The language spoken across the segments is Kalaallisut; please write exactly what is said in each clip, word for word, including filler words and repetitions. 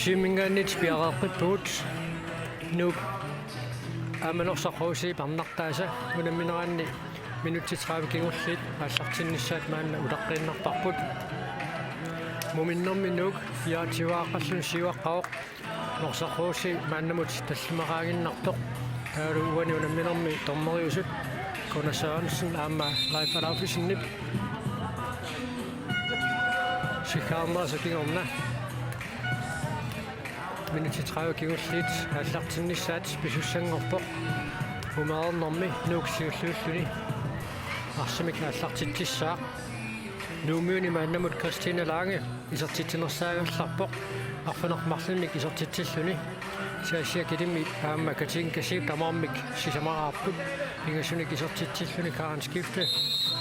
Siminngaanniit piareeqqippugut. Nuuk aamma Norsaq H C parnartaasa unammineranni minutsit tredive kingulliit aallartinnissaat maanna utaqqiinnarparput. Muminnermi Nuuk piaatiuaaqqalluni siuaqqavoq. Norsaq H C maannamut tallimaqaaginnartoq. Taavalu uani unamminermi dommeriusut Gunnar Sørensen aamma Leif Alaufesenip. Sikkaarnerisa kingorna. Minutsit tredive kingulliit aallartinnissaat pisussanngorpoq. Umeernermi Nuuk siulliulluni arsamik aallartitsissaaq. Nuummiuni maannamut Christine Lange isertitsinersaagallarpoq arfineq-marlunnik isertitsilluni. Sassia Kilimi aamma Katinka Zeeb tamarmik sisamaraarput. Pingasunik isertitsilluni Karen Skifte,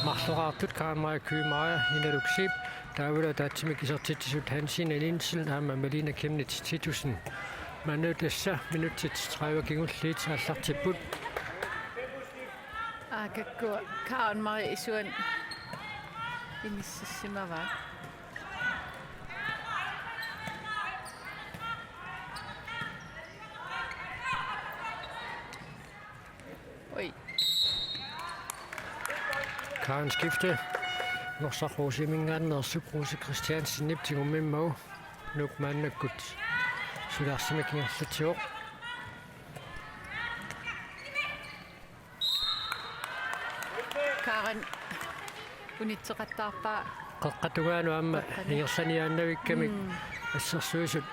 marloraartut Karen Maja Kymaja, Inaluk Zeeb, taavalu ataatsimik isertitsisut Hansine Nielsen aamma Malene Chemnitz Titussen. Maanna tassa minutsit tredive kingulliit aallartipput. Aa, kakkua Karen Maja isuan inississimavaat. Oj. Karen Skifte. Norsaq H C-minngaanneersup Rose Christiansenip tigummimmagu. Nuuk maannakkut suli arsamik ingerlatsivoq. Karen unitseqattaarpaa. Qeqqata tungaanut aamma. Qeqqani. Ingerlaniaannavikkamik. Mm. Assersuisut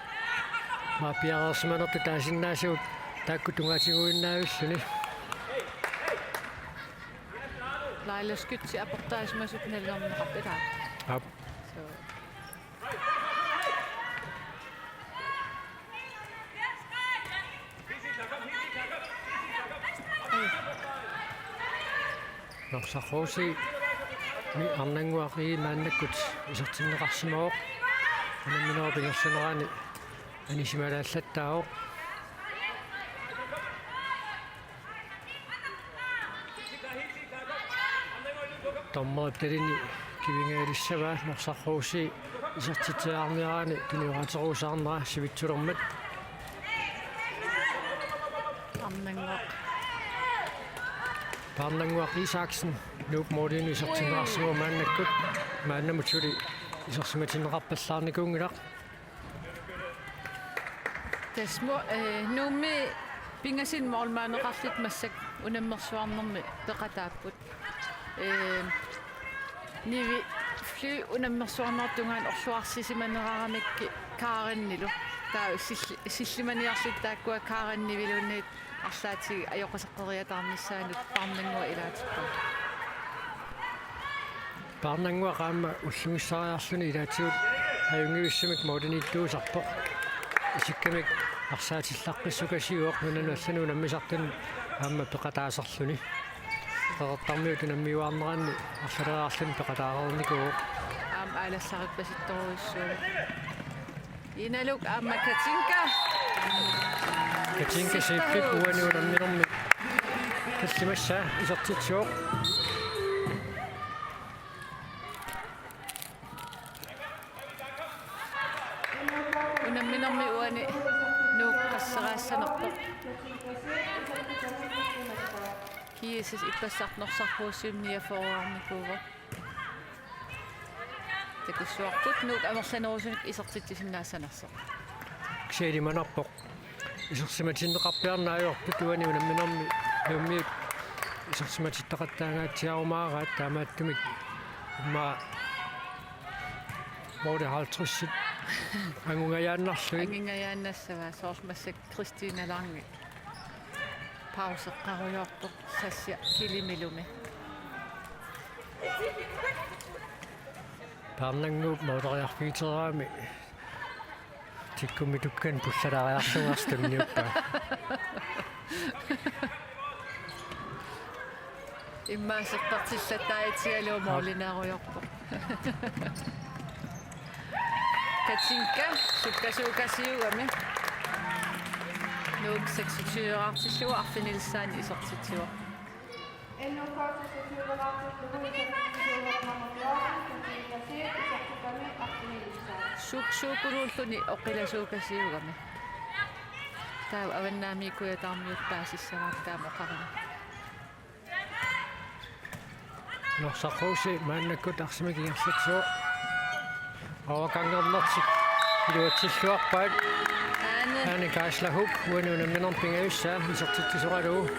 maani piareersimanertut taasinnaasavut taakku tungaatigiinnaavilluni. Laila Skytte aportaasimasut nalorneqarput ilaa. Aap. So. Norsaq H C-mi Arnannguaq maannakkut isertinneqarsimavoq. Unamminerup ingerlanerani anisimaalaallattaavoq. Dommerip talini kivingaalissavaa Norsaq H C isertitsiarnerani tunioraterusaarnera sivitsulermat. Arnannguaq. Arnannguaq Isaksen, Nuuk målinik isertinneqarsimavoq maannakkut, maannamut suli isersimatinneqarpallaarnikuunngilaq. Tassa mo-, eh, Nuummi pingasut målmandeqarlutik massakkut unammersuarnermi peqataapput. Eh, Nivi Fly unammersuarnertungaanut orluarsisimaneraramikku Karenilu. Taava sill-, sillimaniarlutik taakkua Karen Niviluunniit arlaatigut ajoquseqqeriataarnissaanut Arnannguaq ilaatippaa. Arnannguaq aamma ullumissariarluni ilaatigut ajunngivissumik målimiittuusarpoq. Isikkamik arsaatillaqqissukasioq nunanut allanut unammisartunut aamma peqataasarluni. Qeqertarmiut unammiuaarneranni arlaleriarluni peqataareernikuuvoq. Aamma aalassaarippasittorujussuuvoq. Inaluk aamma Katinka. Katinka Zeebip uani unamminermi tallimassaa isertitsivoq. Unamminermi uani Nuuk qasseraassanerpoq. G S S ippassaq Norsaq H C-mi niogfyrrearnikuuvoq. Takussuarput Nuuk amerlanerusunik isertitsisinnaassanersoq. Kisianni imanarpoq. Isersimatinneqarpiarneq ajorput uani unamminermi Nuummiut isersimatittoqattaangaatsiarumaaraat taamaattumik immaqa måli halvtredsit angungajaannarlugit. Angungajaannassavaat soorlu massakkut Christine Lange. Pauseqqarujoorpoq Sassia Kilimilumi. Arnannguup måleriarfigiterami tikkummi tukkanut pullalaariarlugu tunniuppaa. Immaqa seqqertillattaartigalugu målinarujoorpoq. Katinka sukkasuukasiugami. Nuuk seksogtyve-raartillugu arfinilissaani isertitsivoq. Suk-, suukuluulluni oqilasuukasiugami. Taava Avannaamiit Kujataarmiut paasissavaat taama oqarami. Norsaq H C maannakkut arsamik ingerlatsivoq. Overgangernertik iluatsilluarpaat. Aane. Aane Kaaslahuk uani unamminermi pingajussaa isertitsisoralugu.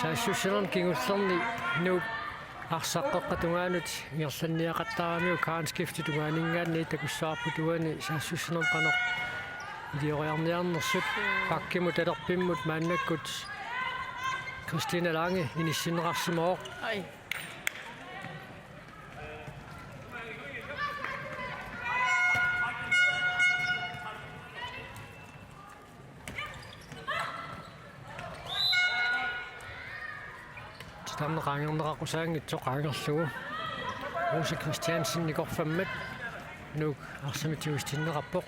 Saassussinermi kingullerni Nuuk arsaq qeqqata tungaanut ingerlanniaqattaaramiuk, Karen Skifte tungaaninngaanniit takussavarput uani saassussinermi qanoq ilioriarniarnersut. Bakkimut talerpimmut maannakkut Christina Lange inissinneqarsimavoq. Ai. Titarneq qaangerneqaqqusaanngitsoq qaangerlugu. Rose Christiansen nikorfammat Nuuk arsamik tigussinneqarpoq.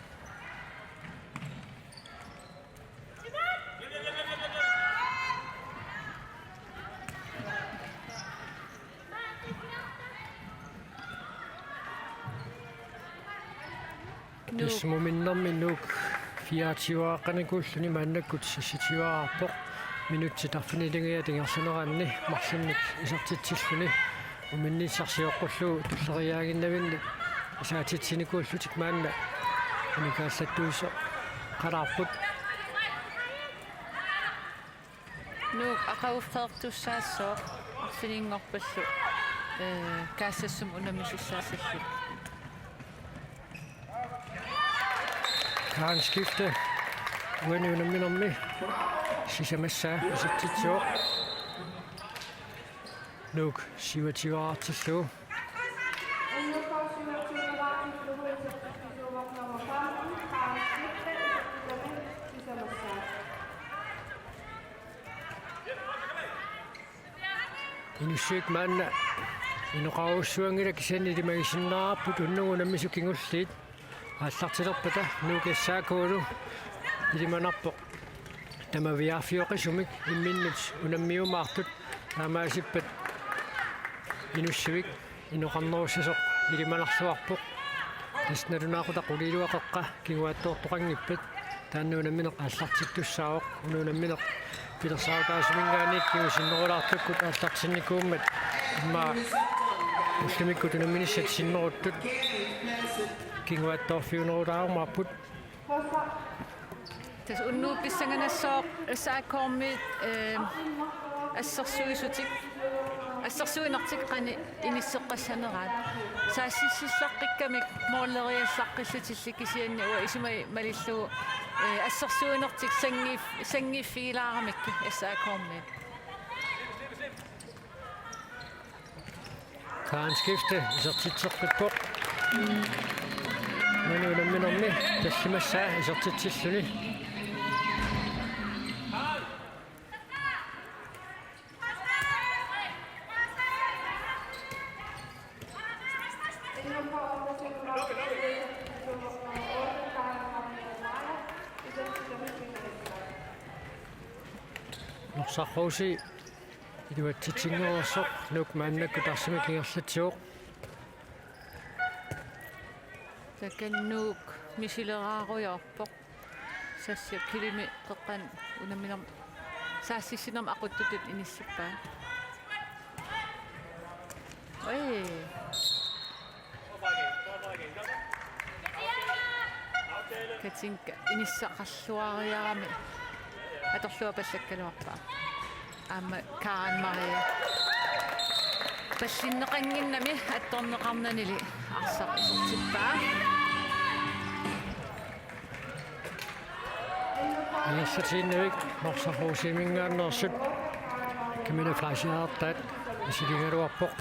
Nuuk. Tassa muminnermi Nuuk fireogtyveqarnikuulluni maannakkut seksogtyveqarpoq. Minutsit arfinilinngiat ingerlaneranni marlunnik isertitsilluni. Uminnissarsioqqullugu tulleriiaaginnavinnik isaatitsinikuullutik maanna unikaallattuusoqalaarput. Nuuk aqaguffeertussaassooq arfininngorpallu, ee, Kaassassumut unammisillaassallutik. Karen Skifte uani unamminermi sisamassaa isertitsivoq. Nuuk syvogtyveqartillugu. Inussivik maanna inoqarujussuanngilaq, kisianni ilimagisinnaavarput unnugu unammisut kingulliit. Aallartilerpata Nuuk S A K-lu ilimanarpoq tamaviaarfioqisumik imminnut unammiumaartut, taamaasippat Inussivik inoqarnerussasoq ilimanarluarpoq. Tassa nalunaaqutaq quliiluaqeqqa kinguaattoortoqanngippat, taanna unammineq aallartittussaavoq. Una unammineq pilersaarutaasuminngaanniit kingusinnerulaartukkut aallartinnikuummat, immaqa ullumikkut unamminissat sinneruttut kinguaattoorfiunerulaarumaarput. Tassa unnugu pissanganassaaq S A K-miit, ee, assersuisutik, assersuinertik qanoq inisseqqassaneraat. Saassussillaqqikkamik mooleriallaqqillutillu, kisianni uanga isumai malillugu, ee, assersuinertik sanngiif-, sanngiiffigilaaramikkit S A K-miit. Karen Skifte isertitseqqippoq. Uani unamminermi tallimassaa isertitsilluni. Norsaq H C iluatsitsinngorsoq, Nuuk maannakkut arsamik ingerlatsivoq. Takanna Nuuk misileraarujoorpoq. Sassia Kilimi qeqqanut unamminermi, saassussinermi aqutsutut inissippaa. Oi. Katinka inissaqarluariarami atorluarpallakkaluarpaa. Aamma Karen Maria pallinneqannginnami attorneqarnanili arsaq isertippaa. Ingerlatiinnavik Norsaq H C-minngaanneersut Camilla Fleischertaat misiligaluarpoq.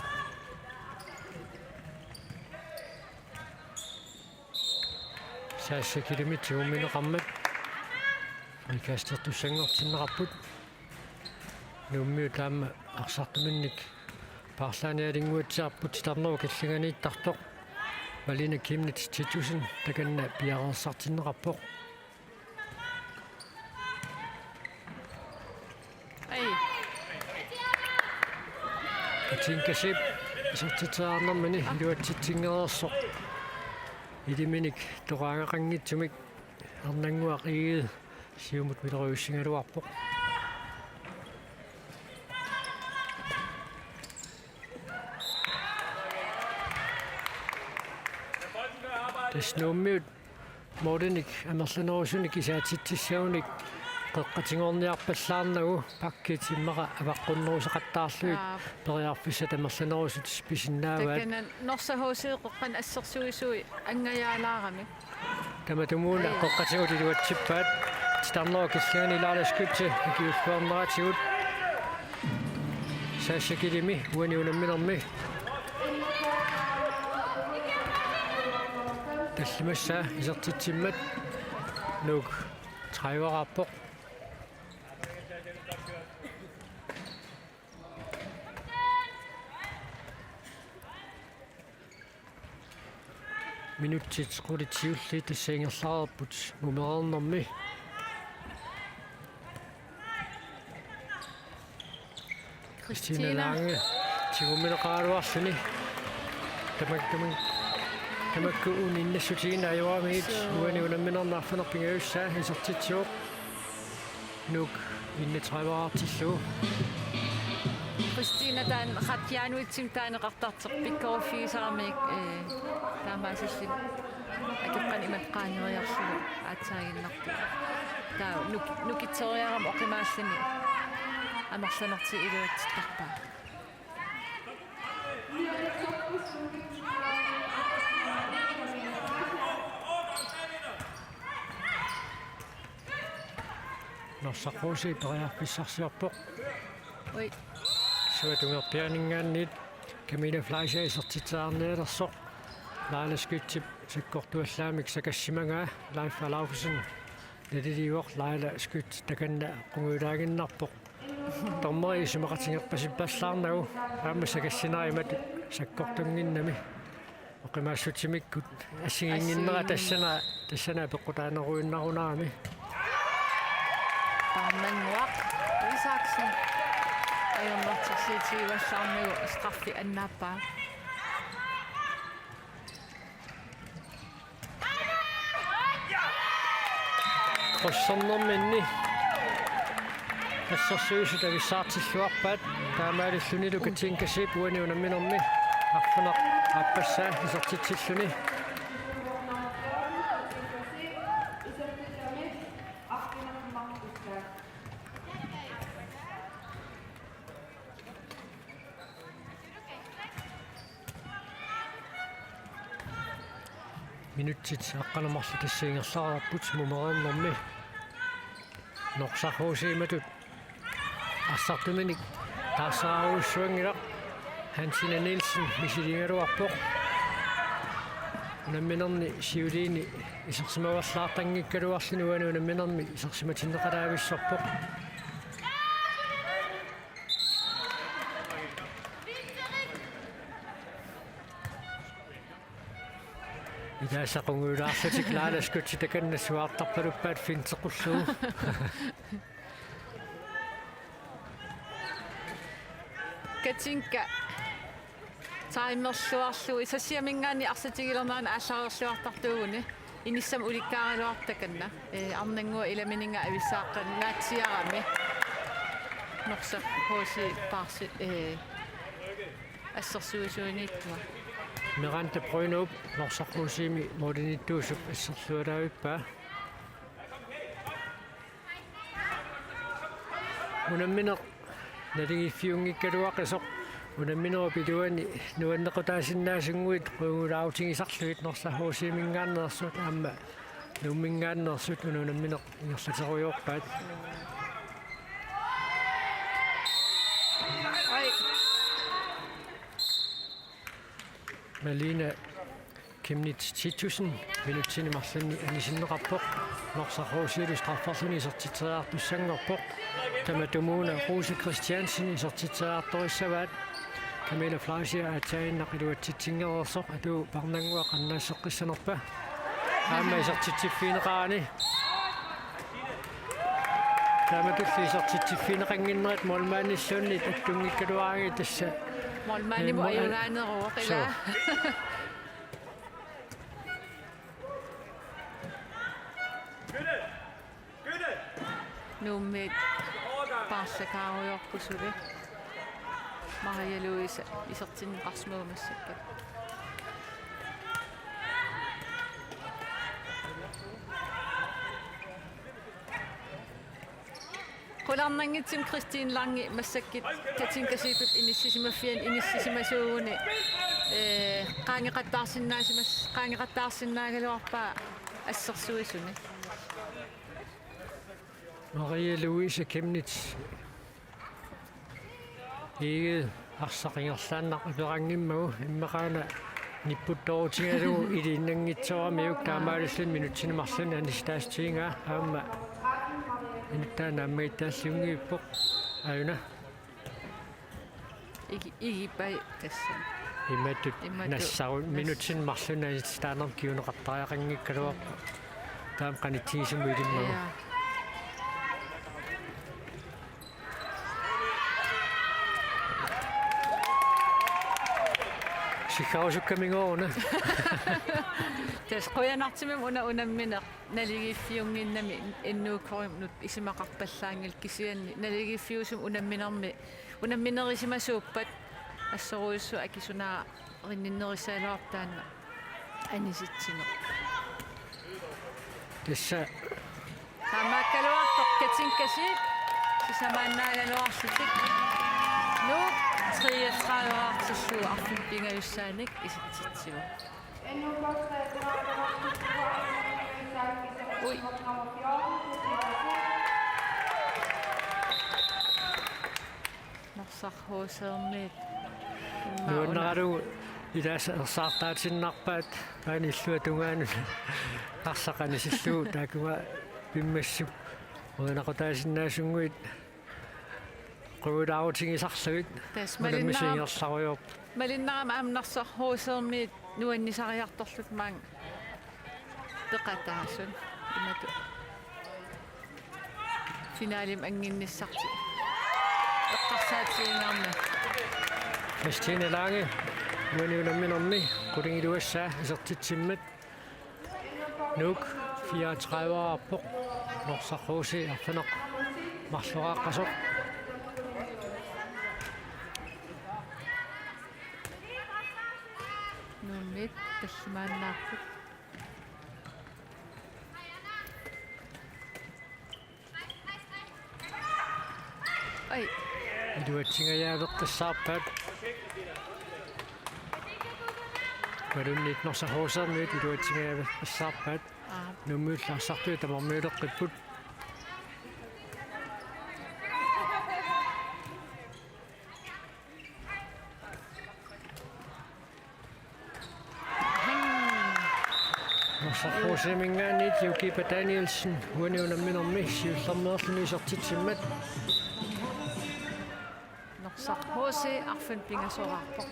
Sassia Kilimit tigummineqarmat frikastertussanngortinneqarput. Nuummiut aamma arsartuminnik paarlaanialinnguatsiarput, titarnerup kallinganiittartoq. Malene Chemnitz Titussen takanna piareersartinneqarpoq. Ai. Katinka Zeeb isertitseriarnermini iluatsitsingereersoq. Iliminik toqaagaqanngitsumik Arnannguaq Egede siumut miloriussigaluarpoq. Tassa Nuummiut målinik amerlanerusunik isaatitsissagunik qeqqatigoorniarpallaarnagu bakkit immaqa avaqqunnerusaqattaarlugit. Aap. Periarfissat amerlanerusut pisinnaavaat. Takanna Norsaq H C qeqqani assersuisui angajaalaarami. Tamatumuuna. Ai. Qeqqatigut iluatsippaat. Titarnerup killingani Laila Skytte ikiulluarneratigut. Sasha Killimi uani unamminermi. Tallimassaa isertitsimmat Nuuk trediveqarpoq. Minutsit qulit siulliit tassa ingerlareerput mumereernermi. Christina. Christina Lange tigummineqaraluarluni. Tamak-, tamak-, tamakku uninnassutigineq ajoramigit. Suu. Uani unamminermi arfineq-pingajussaa isertitsivoq. Nuuk enogtredive-artillugu. Christina taanna qatjaanuitsim taaneqartartoq pikkoriffigisaramiuk, ee, taamaasilluni akeqqanik imatut qaaneriarlugu aatsaaginnarpoq. Taava nuk-, nukitseriarami oqimaalluni amerlanertigut iluatsittarpaa. Norsaq H C periarfissarsiorpoq. Ui. Suatungerpiaaninngaanniit Camilla Fleischer isertitseriarnialersoq. Laila Skyttep sakkortuallaamik sakassimagaa Leif Alaufesen naliliivoq. Laila Skytte takanna qungujulaaginnarpoq. Dommeri isumaqatigerpasippallaarnagu aamma sakassinera imatut sakkortunnginnami. Oqimaassutsimikkut assigiinnginnera. Assigiinnginnera. Tassana, tassana peqqutaaneruinnarunarami. Arnannguaq Isaksen ajornartorsiutigivallaarnagu straffi annaappaa. Krydsernerminni assersuisut avissaartilluarpaat, taamaalillunilu Katinka Zeeb uani unamminermi arfineq-aappassaa isertitsilluni. Minutsit aqqaneq-marluk tassa ingerlareerput mumereernermi. Norsaq H C-matut arsartuminik taarserarujussuanngilaq. Hansine Nielsen misiligaluarpoq. Unamminerni siuliini isersimaverlaartanngikkaluarluni uani unamminermi isersimatinneqalaavissorpoq. Ilaasa qungujulaarlutik Laila Skytte takanna suaartarpaluppaat fintequllugu. Katinka timerluarlugu Sassiaminngaanniit arsaq tigilernerani aallarerluartartuuguni. Inissamut ulikkaaraluartoq takanna. Ee, Arnannguaq ilamininga avissaaqqannaatsiarami. Norsaq H C paarsi-, ee, assersuisuiniittua. Miranda Brynop Norsaq H C-mi målimiittuusup asserlualaavippaa. Unammineq naligiiffiunngikkaluaqisoq unamminerup iluani nuannequtaasinnaasunngui qungujulaarutigisarlugit Norsaq H C-minngaanneersut aamma Nuumminngaanneersut una unammineq ingerlaterujoorpaat. Ai. Malene Chemnitz Titussen minutsini marlunni anisinneqarpoq. Norsaq H C-lu strafferluni isertitseriartussanngorpoq. Tamatumuuna Rose Christiansen isertitseriartorissavaat. Camilla Fleischer aatsaannaq iluatsitsinngereersoq, atuup Parnannguaq qanoq naasseqqissanerpa. Aamma isertitsiffigineqarani. Taamatulli isertitsiffigineqannginnerat målmandilluunniit attunngikkaluaraangat tassa. Målmandimut, eh, mål-, ajugaaneruvoq, ilaa. Suu. Nuummiit paarlakaarujoorput suli. Maria Louise isertinneqarsimavoq massakkut. Qularnanngitsumik Christine Lange massakkut Katinka Zeebip inissisimaffiani inissisimasuuguni, ee, qaangeqattaarsinnaasimas-, qaangeqattaarsinnaagaluarpaa assersuisuni. Maria Louise Chemnitz. Egede arsaq ingerlaannaq apeqanngimmagu immaqaana nipputtoorutigalugu iliinnanngitsooramiuk, taamaalilluni minutsini marlunni anisitaasutigaa aamma inuttaa naammagittaalliunngippoq. Aajuna. Igi-, igipai tassa. Imatut, imatut nassaru-, nas-, minutsini marlunni anisitaanermut kinguneqartariaqanngikkaluarpoq. Taama qanitsigisumik ilimmagu. Ja. Sikkarusukkamigooq una. Tassa qujanartumik una unammineq naligiiffiunnginnami innuukkorimut isumaqarpallaanngilaq, kisianni naligiiffiusumik unamminermi, unamminerusimasuuppat assorujussuaq akisunaarinnginnerussaagaluarpoq taanna anisitsineq. Tassa. Taamaakkaluartoq Katinka Zeeb sisamaannaagaluarlutik. Nuuk treogtredive-artillugu arfineq-pingajussaanik isertitsivoq. Ui. Norsaq H C-miit. Immaqa nuannaralugu ilaasa ersaartaatiinnarpaat paani illuata tungaanut arsaq anisillugu, taakkua pimmassuk uinaqutaasinnaasunngui quulaarutigisarlugit. Tassa malinnaram-, unammisingerlarujoorput. Malinnaram aamma Norsaq H C-miit nuannisariartorlutik maanga peqataasunga imatut finalemi annginnissartik eqqarsaatigigaanni. Christine Lange, uani unamminermi qulingiluassaa isertitsimmat. Nuuk fireogtredive-arpoq, Norsaq H C arfineq-marloraaqqasoq. Nuummiit tallimaannaapput. Ai. Iluatsingajaveqqissaarpaat. Imaluunniit Norsaq H C-miit iluatsingajaveqqissaarpaat. Aa. Nuummiut arsartui tamarmiuleqqipput. Norsaq H C-minngaanniit Jukipa Danielsen uani unamminermi siullermeerluni isertitsimmat. Norsaq H C arfineq-pingasoraarpoq.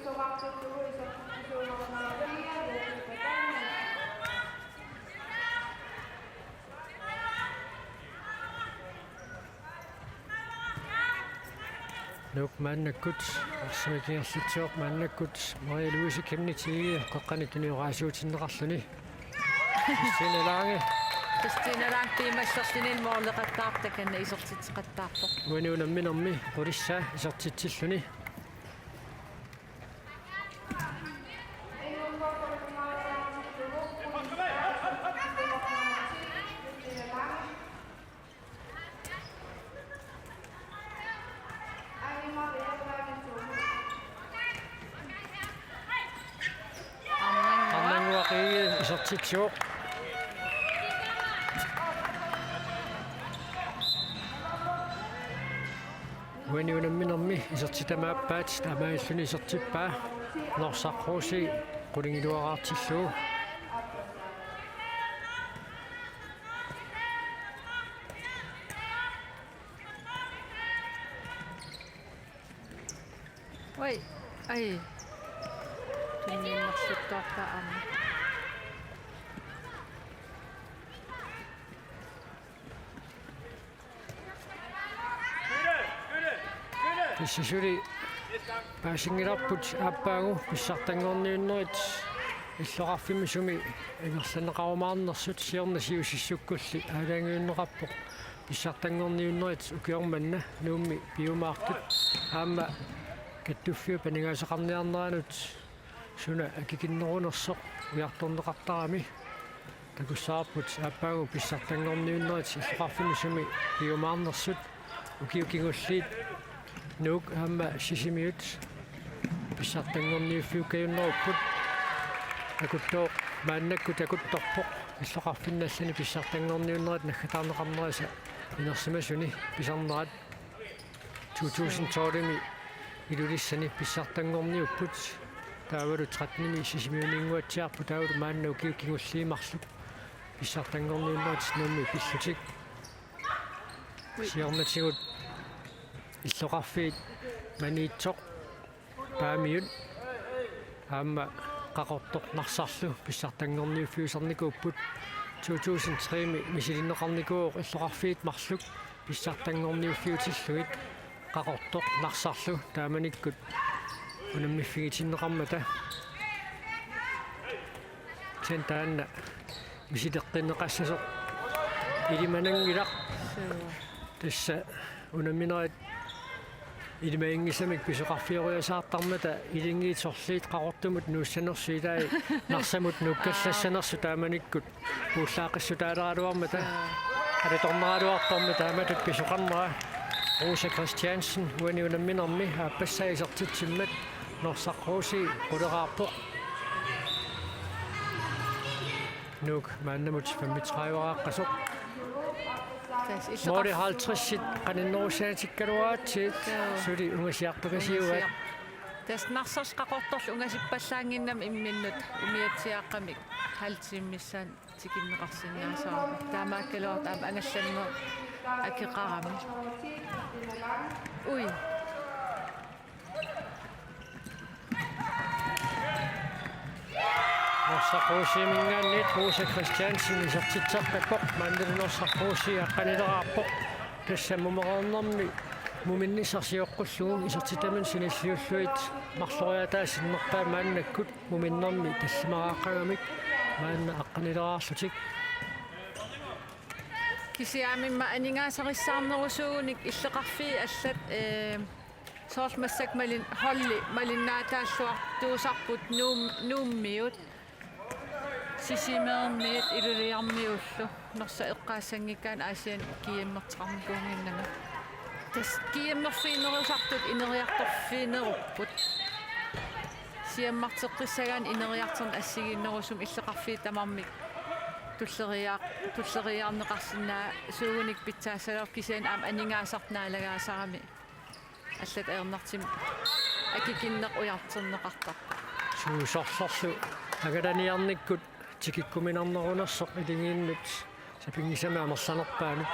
Nuuk maannakkut arsamik ingerlatsivoq, maannakkut Maria Louise Chemnitz Egede qeqqani tunioraasiutinneqarluni. Christine Lange. Christine Lange piumassuseqarluni måleqattaartoq takanna isertitseqattaarpoq. Uani unamminermi qulissaa isertitsilluni. Arnannguaq Egede isertitsivoq. Uani unamminermi isertitamaappaat, taamaalilluni isertippaa Norsaq H C qulingiluaraartillugu. Ui, Tunniunnerluttuartaa aamma. Tassa suli paasinngilarput aappaagu pissartanngorniunnerit illoqarfimmi sumi ingerlanneqarumaarnersut. Siorna siusissukkulli aalajangiunneqarpoq pissartanngorniunnerit ukioq manna Nuummi piumaartut aamma kattuffiup aningaasaqarniarneranut suna akikinnerunersoq ujartorneqartarami. Takussavarput aappaagu pissartanngorniunnerit illoqarfimmi sumi piumaarnersut. Ukiut kingulliit Nuuk aamma Sisimiut pissartanngorniuffiukkajunnerupput. Akuttooq maannakkut akuttorpoq illoqarfinni allani pissartanngorniunnerit naggataarneqarnerisa inersimasuni pisarnerat. To tusind tolvimi Ilulissani pissartanngorniupput. Taavalu trettenimi Sisimiuninnguatsiarput, taavalu maanna ukiut kingulliit marluk pissartanngorniunnerit Nuummi pillutik. Siornatigut illoqarfiit Maniitsoq Paamiut aamma Qaqortoq Narsarlu pissartanngorniuffiusarnikuupput. To tusind tremi misilinneqarnikuuvoq illoqarfiit marluk pissartanngorniuffiutillugit Qaqortoq Narsarlu taamanikkut unammiffigitigineqarmata. Kisianni taanna misileqqinneqassasoq ilimananngilaq. Suu. Tassa unamminerit ilimaginngisamik pisoqarfioriasaartarmata, ilingiit sorliit Qaqortumut nuussanersut ilai Narsamut nuukkallassanersut taamanikkut puullaaqqissutaaleraluarmata. Aa. Qitornaraluartormi taamatut pisoqarnera. Rosa Christiansen uani unamminermi aappassaa isertitsimmat Norsaq Rosi quleraarpoq. Nuuk maannamut femogtredive-raaqqasoq. Tassa illoqar- Måli halvtreds-it qaninnerussaatikkaluaratsigit. Joo. Suli ungasiarpakasiuaat. Ungasiar-, tassa Narsaq Qaqortorlu ungasippallaannginnami imminnut umiatsiaaqqamik halv time missaani tikinneqarsinnaasarami. Taamaakkaluartoq aamma angallanneq akeqarami. Ui. Norsaq Rosiminngaanniit Rosa Christiansen isertitseqqippoq, maannalu Norsaq Rosi aqqanileraarpoq. Tassa mumereernermi muminnissaq sioqqullugu isertitaminut sinilliullugit marloriaataa sinnerpaat maannakkut muminnermi tallimaraaqqagamik maanna aqqanileraarlutik. Kisianni aamma aningaasarissaarnerusuugunik illoqarfiit allat, ee, soorlu massakkut malin-, holdi malinnaataalluartuusarput Nuum-, Nuummiut, Sisimiormiut, Ilulissarmiullu, Norsaq eqqaassanngikkaanni Aasianni GM-erteqarnikuunnginnama. Tassa GM-erfiginerusartut ineriartorfiginerupput. Siammarteqqissagaanni ineriartorneq assigiinnerusumik illoqarfiit tamarmik tulleriiaar-, tulleriiaarneqarsinnaasuugunik pitsaassagaluarpoq, kisianni aamma aningaasartut naalagaasarami allat ajornartumik akikinneq ujartorneqartarpoq. Suu, sorlerlu angalaniarnikkut tikikkuminarnerunersoq ilingiinnut sapinngisamik amerlanerpaanut.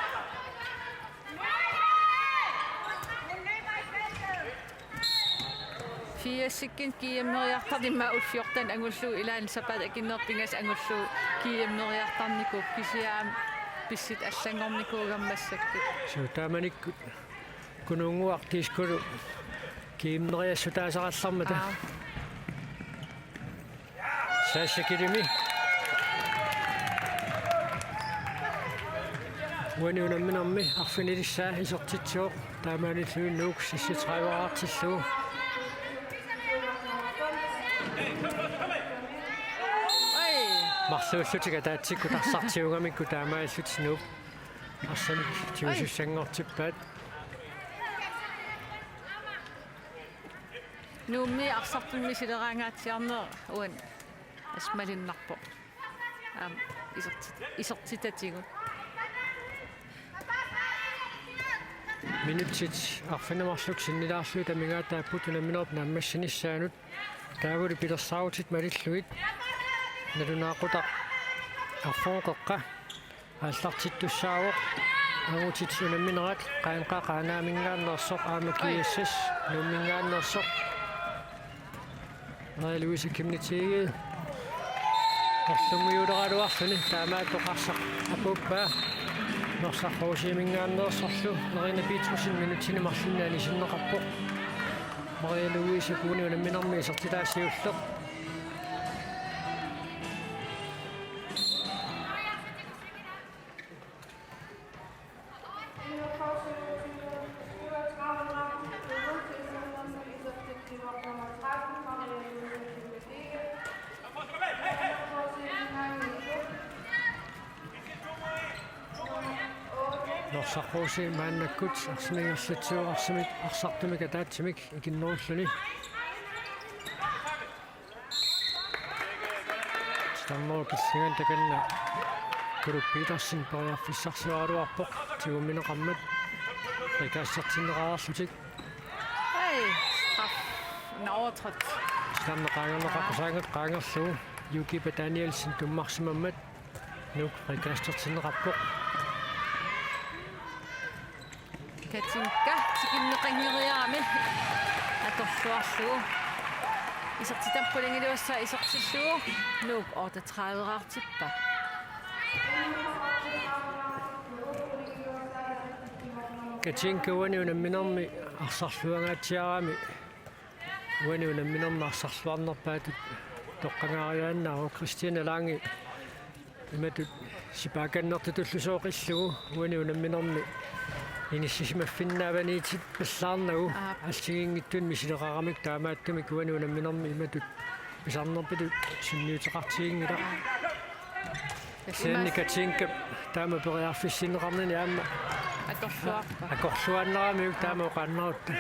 Firsikkinnut GM-eriartartut immaqa U fjorten angullugu, ilaanni sapaatip akunnerani pingasut angullugu GM-eriartarnikuupput, kisianni aamma pissutsit allanngornikuugamik massakkut. Suu, taamanikkut Kunuunnguaq Diskolu GM-eriassutaasarallarmata. Aa. Sasha Kilimi uani unamminermi arfinilissaa isertitsivoq, taamaalilluni Nuuk seksogtredive-raartillugu. Ai. Marluullutik ataatsikkut arsartiugamikku taamaalillutik Nuuk arsamik tigusussanngortippaat. Nuummi arsartummi sileraangaatsiarneq uani assut malunnarpoq. Aamma isertit-, isertitatigut. Minutsit arfineq-marluk sinnilaarlugit amigaataapput unamminerup naammassinissaanut. Taavalu pilersaarutit malillugit nalunaaqutaq arferup qeqqa aallartittussaavoq. Angutit unamminerat, Qeqqata Qaanaaminngaanneersoq aamma G S S Nuumminngaanneersoq. Maria Louise Chemnitz Egede orlungiuleruarluni taamaattoq arsaq apuuppaa. Norsaq Rosiminngaanneersorlu Nerina Petrussenip minutsini marlunni anisinneqarpoq. Maria Louise Kuuni unamminermi isertitaa siulleq. Norsaq Rosing maannakkut arsamik ingerlatsisoq arsamik arsartumik ataatsimik ikinnerulluni. Stammer Kissingen takanna Kulup Petersen periarfissarsioraluarpoq tigummineqarmat frikastertinneqarlutik. Ai, straf. En overtrådt. Stammer qaangerneqarpoq saangat qaangerlugu. Jukipa Danielsen tummarsimammat Nuuk frikastertinneqarpoq. Katinka tikinneqanngeriarami atorluarlugu. Isertitaq qulingiluassaa isertillugu Nuuk otteogtredive-raartippa. Katinka uani unamminermi arsarluangaatsiarami. Uani unamminermi arsarluarnerpaatut toqqagaariaannaavoq Christiane Lange imatut sipaakannertutullu sooqillugu uani unamminermi inissisimaffinnaavaniitit pallaarnagu. Aap. Allatigiinngitsunik misileqaramik taamaattumik uani unamminermi imatut pisarnerpatut sunniuteqartiginngilaq. Kisianni Katinkap taama periarfissinneqarnini aamma atorluarpa. Atorluaannaramiuk taama oqaannarutta.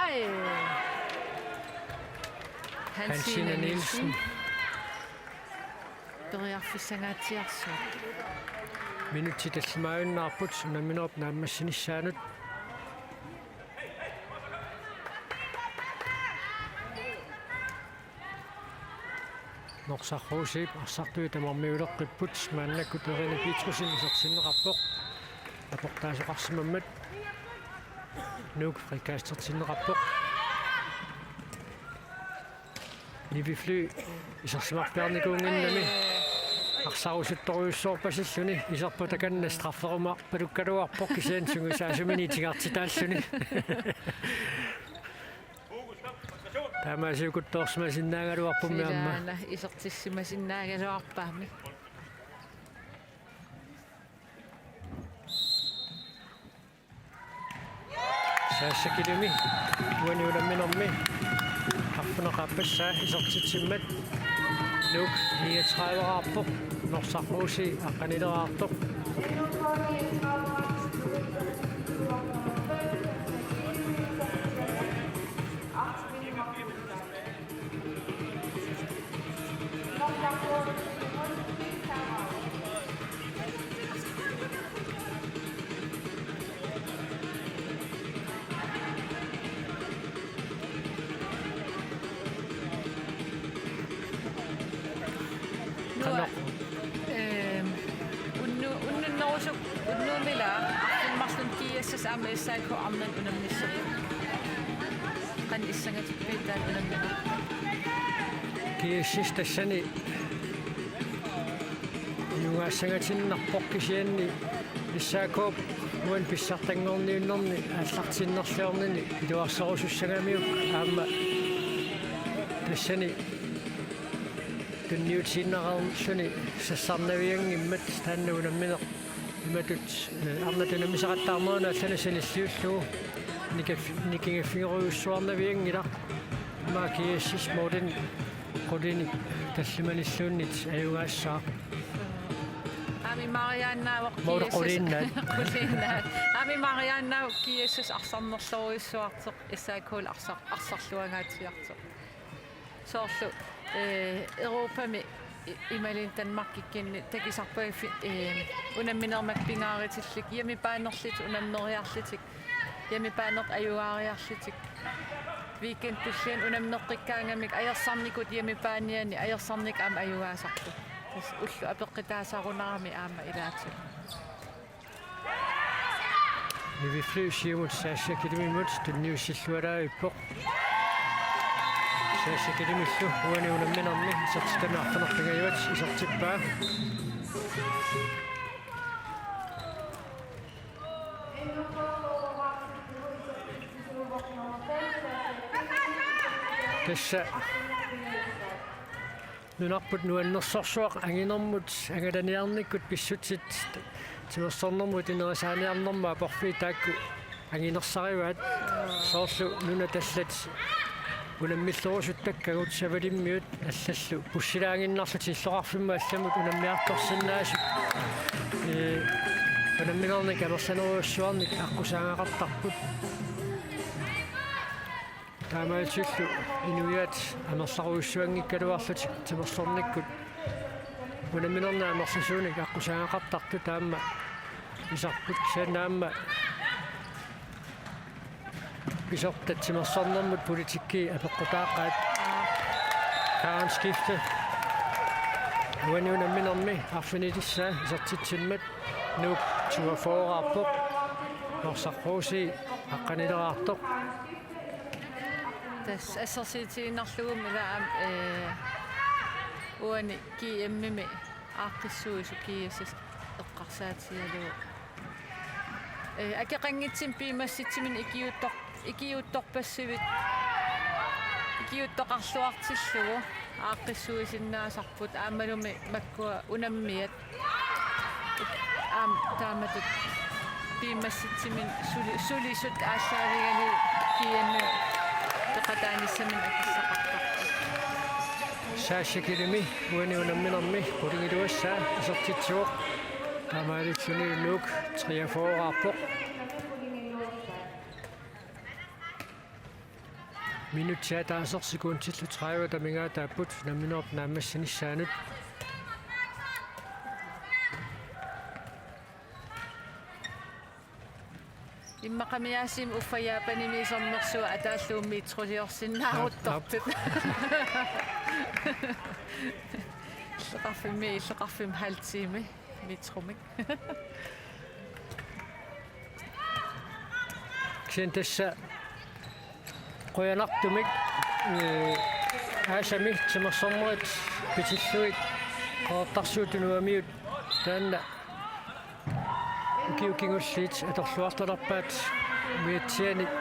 Ai. Hansine Hansine Nielsen. Nielsen. Periarfissangaatsiarsuaq. Minutsit tallimaajunnaarput unamminerup naammassinissaanut. Norsaq Rosip arsartui tamarmiuleqqipput maannakkut Nerina Petrussenip isertinneqarpoq. Aportaasoqarsimammat Nuuk frikastertinneqarpoq. Nivi Fly isersimarpiarnikuunnginnami arsarusuttorujussuarpasilluni iserpoq takanna strafferumaarpalukkaluarpoq kisianni sungiusaasumini tigartitaalluni. Taamaasiukuttoorsimasinnaagaluarpummi aamma. Silaana isertissimasinnaagaluarpaammi. Saassakkilimi uani unamminermi arfineq-aappassaa isertitsimmat Nuuk niogtredive-raarpoq, Norsaq Rosing aqqanileraartoq. Qanoq? Ehm, unnu-, unnunnerusuk, unnuummila, arfineq-marlunnik G S S aamma S A K arnat unammissapput. Qanoq issangativit taanna unamminerput? G S S tassani ajugaassangatinnarpoq kisianni S A K-p uani pissartanngorniunnerni aallartinnerliornini iluarserusussagamiuk aamma tassani tunniutiinnarluni sassarnavianngimmat taanna unammineq imatut, eh, arnat unammisaqattaarneranut allanut sanilliullugu nikaf-, nikingaffigerujussuarnavianngilaq. Aamma G S S-ip målini qulinik tallimanilluunniit ajugaassaaq. Aamma imariaannaavoq Måli G S S. Quliinnaat. Quliinnaat. Aamma imariaannaavoq G S S arsarnerlorujussuartoq, S A K-lu arsar-, arsarluangaatsiartoq. Soorlu, eh, Europami i-, imaluunniit Danmarkikkunni takusarpavut fi-, eh, unamminermik pingaarutillit, hjemmebane-rlutik unammeriarlutik, hjemmebane-rlutik ajugaariarlutik. Weekend tulliani unammeqqikkaangamik ajorsarnikut hjemmebaneniit ajorsarnikut aamma ajugaasarput. Tassa ullut apeqqutaasarunarami aamma ilaatigut. Nivi Fly siumut Sasha Kilimimut tunniussillualaavippoq. Sasha Kilimillu uani unamminermi isertitami arfineq-pingajuat isertippaa. Tassa nunarput nuannersorsuaq anginermut angalaniarnikkut pissutsit timersornermut inerisaaniarnermut aporfiit taakku anginersarivaat, soorlu nunat allat unammillerusuttakkagut savalimmiut allallu pussilaaginnarlutik illoqarfimmut allamut unammiartorsinnaasut. Ee, unamminernik amerlanerujussuarnik aqqusaagaqartarput. Taamaalillutillu inuiaat amerlarujussuanngikkaluarlutik timersornikkut unamminernik amerlasuunik aqqusaagaqartartut aamma pisarput, kisianni aamma pisortat timersornermut politikki apeqqutaaqqaat. Karenskifte. Uani unamminermi arfinilissaa isertitsimmat Nuuk toogfyrrearpoq. Norsaq H C aqqanileraartoq. Tassa assersuutigiinnarlugu ila aamma, ee, uani G M-imi aaqqissuisoq G S S eqqarsaatigalugu. Ee, akeqanngitsumik piumassutsiminnik ikiuuttor-, ikiuuttorpassuit, ikiuuttoqarluartillugu aaqqissuisinnaasarput aammalumi makkua unammiat. Aamma taamatut piumassutsiminnik suli-, sulisut aallaavigalugit G M-imi peqataanissaminnik akissaqartarput. Sasha Kilimi uani unamminermi qulingiluassaa isertitsivoq. Taamaalilluni Nuuk treogfyrrearpoq. Minutsit ataaseq sekundillu tredive amigaataapput unamminermi naammassinissaanut. Immaqami aasiit uffa Japanimi isermersuaq ataallugu metroliorsinnaaruttortut. Illoqarfimmi, illoqarfimmi halv time metromik. Kisianni tassa qujanartumik, ee, aasami timersornerit pitillugit Qeqertarsuup Tunuamiut taanna ukiut kingulliit atorluartalerpaat umiatsianik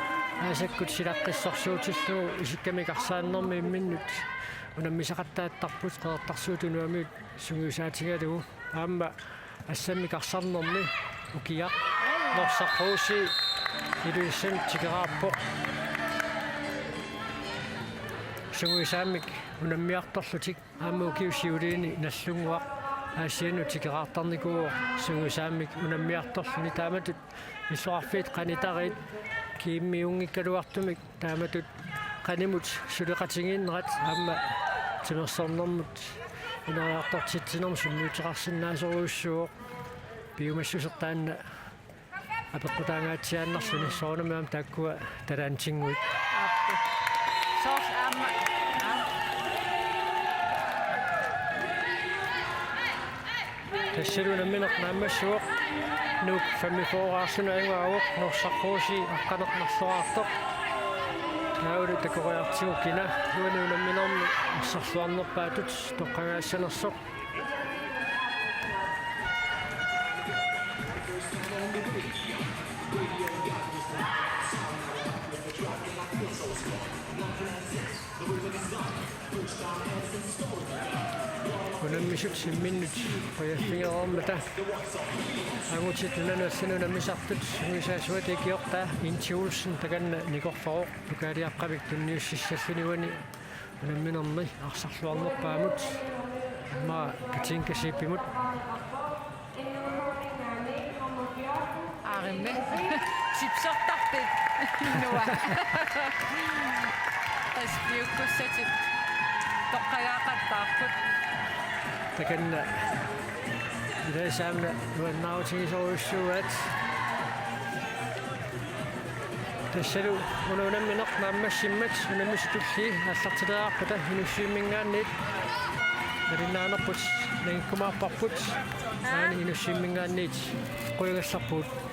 aasakkut silaqqissorsuutillugu isikkamik arsaannermi imminnut unammisaqattaattarput Qeqertarsuup Tunuamiut sungiusaatigalugu. Aamma assammik arsarnermi ukiaq Norsaq H C Ilulissani tikeraarpoq. Sungiusaammik unammiartorlutik aamma ukiup siuliini Nagdlunguaq Aasiannut tikeraartarnikuuvoq sungiusaammik unammiartorluni. Taamatut illoqarfiit qanitariit kiimmiunngikkaluartumik taamatut qanimut suleqatigiinnerat aamma timersornermut ineriartortitsinermut sunniuteqarsinnaasorujussuuvoq. Piumassuseq taanna apeqqutaangaatsiaannarluni soorunami aamma taakkua talantinnguit. Aappi. Soorlu aamma. Aap. Tassalu unammineq naammassivoq. Nuuk femogfyrrearluni ajunngilaq, Norsaq H C aqqaneq-marloraartoq. Taavalu takoriartigu kina uani unamminermi arsarluarnerpaatut toqqagaassanersoq. Unammisut imminnut qujaffigereermata angutit nunanut allanut unammisartut sungiusaasuata ikiortaa Inti Olsen takanna nikorfaroq, tukaaliaqqamik tunniussissalluni uani unamminermi arsarluarnerpaamut, aamma Katinka Zeebimut. Aarimmi. Sipsortarpit. Nua. Qasviukkussatit. Toqqagaaqattaarput. Takanna ilaasa aamma nuannaarutigisorujussuugaat. Tassalu una unammineq naammassimmat unammisut tullii aallartileriarpata Inussivimminngaanniit malinnaanerput nangikkumaarparput. Maani Inussivimminngaanniit qujagallarpugut.